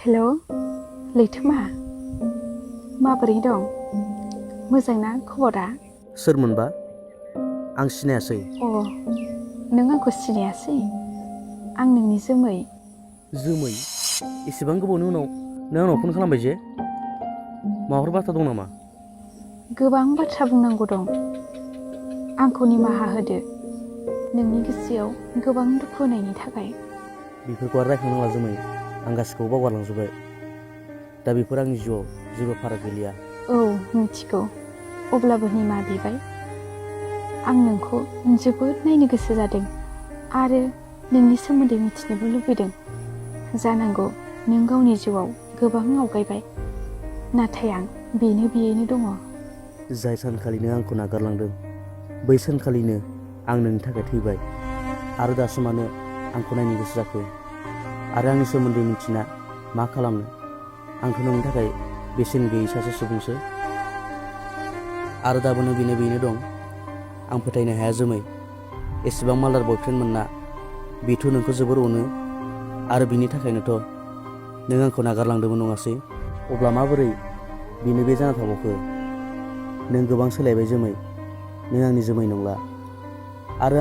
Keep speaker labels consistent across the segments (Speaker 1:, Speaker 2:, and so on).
Speaker 1: हेल' लैथोमा माबोरै दं मोजां ना खबरा?
Speaker 2: सोरमोनबा आं सिनायासै।
Speaker 1: नों आंखौ सिनायासै? आं नोंनि जोमै।
Speaker 2: जोमै? एसेबां गोबावनि उनाव नों आंनाव फन खालामबाय जे माबाफोर बाथ्रा दं नामा?
Speaker 1: गोबां बाथ्रा बुंनांगौ दं। आंखौ निमाहा होदो नोंनि गोसोआव गोबां दुखु होनायनि थाखाय।
Speaker 2: बेफोरखौ आरो रायखांनांला जोमै, आं गासिखौबो बावगारलांजोब्बाय। दा बेफोर आंनि जिउआव जेबो फाराग गैलिया।
Speaker 1: औ मिथिगौ, अब्लाबो निमाहा बिबाय। आं नोंखौ जोबोद नायनो गोसो जादों आरो नोंनि सोमोन्दै मिथिनोबो लुबैदों। जानांगौ नों गावनि जिउआव गोबां आवगायबाय, नाथाय आं बेनो बेयैनो दङ।
Speaker 2: जाय सानखालि नों आंखौ नागारलांदों बै सानखालिनो आं नोंनि थाखाय थैबाय। आरो दासो मानो आंखौ नायनो गोसो जाखो आरो आंनि सोमोन्दै मिथिना मा खालामनो? आंथ' नोंनि थाखाय बेसेन गैयै सासे सुबुंसो। आरो दाबो नों बेनो बेयैनो दं। आं फोथायनो हाया जोमै, एसेबां मालदार बयफ्रेन्ड मोनना बेथ' नोंखौ जोबोर अनो आरो बिनि थाखायनोथ' नों आंखौ नागारलांदोंमोन नङासै? अब्ला माबोरै बेनो बे जाना थाबावखो? नों गोबां सोलायबाय जोमै, नों आंनि जोमै नंला आरो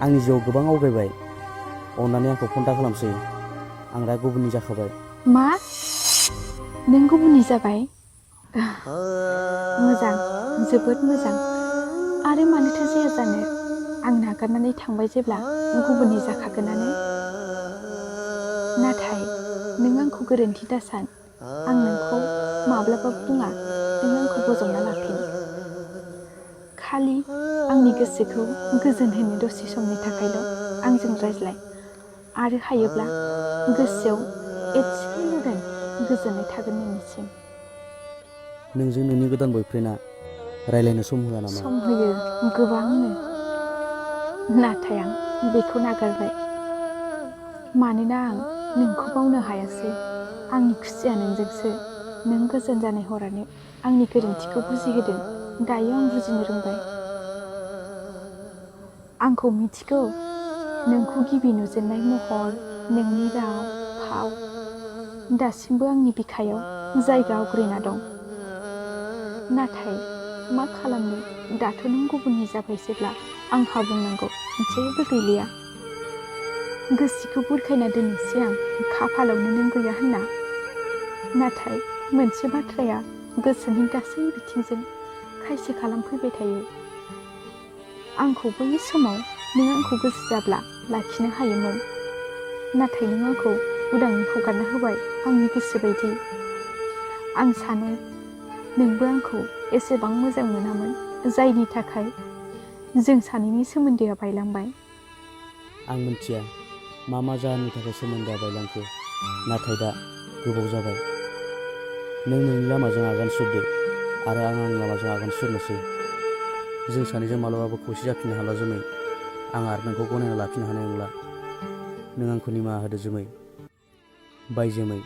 Speaker 2: आंनि जिउआव गोबां आवगायबाय। अननानै आंखौ फन दा खालामसै, आं दा गुबुननि जाखाबाय।
Speaker 1: मा? नों गुबुननि जाबाय? मोजां, जोबोद मोजां। आरो मानोथो जाया जानो? आं नागारनानै थांबाय जेब्ला गुबुननि जाखागोनानो। नाथाय नों आंखौ गोरोन्थि दासान। आं नोंखौ माब्लाबाबो बुङा नों आंखौ बजबना लाफिन। खालि आंनि गोसोखौ गोजोन होनो दसे समनि थाखायल' आंजों रायज्लाय आरो हायोब्ला गोसोआव एसेल' दोन। गोजोननाय थागोन नोंनिसिम।
Speaker 2: नोंजों नोंनि गोदान बयफ्रेन्डआ रायज्लायनो सम होआ नामा?
Speaker 1: सम होयो, गोबांनो। नाथाय आं बेखौ नागारबाय मानोना आं नोंखौ बावनो हायासै। आंनि खुसिया नोंजोंसो। नों गोजोन जानाय हरानो आंनि गोरोन्थिखौ बुजिहोदों। दायो आं बुजिनो रोंबाय। आंखौ मिथिगौ, नोंखौ गिबि नुजेननाय महर, नोंनि राव फाव दासिमबो आंनि बिखायाव जायगा आवग्रिना दं। नाथाय मा खालामनो, दाथ' नों गुबुननि जाबाय जेब्ला आंहा बुंनांगौ जेबो गैलिया। गोसोखौ बुरखायना दोननोसै आं खाफालावनो नों गैया होनना। नाथाय मोनसे बाथ्राया गोसोनि गासै बिथिंजों खायसो खालामफैबाय थायो। आंखौ बै समाव नों आंखौ गोसो जाब्ला लाखिनो हायोमोन, नाथाय नों आंखौ उदाङै हगारना होबाय आंनि गोसो बायदि। आं सानो नोंबो आंखौ एसेबां मोजां मोनामोन, जायनि थाखाय जों सानैनि सोमोन्दोआ बायलांबाय।
Speaker 2: आं मिथिया मा जाहोननि थाखाय सोमोन्दोआ बायलांखो, नाथाय दा गोबाव जाबाय। नों नोंनि लामाजों आगान सुरदो आरो आं आंनि लामाजों आगान सुरनोसै। जों सानैजों मालाबाबो खौसे जाफिननो हाला जोमै। आं आरो नोंखौ गनायना लाफिननो हानाय नंला। नों आंखौ निमाहा होदो जोमै। बाय जोमै।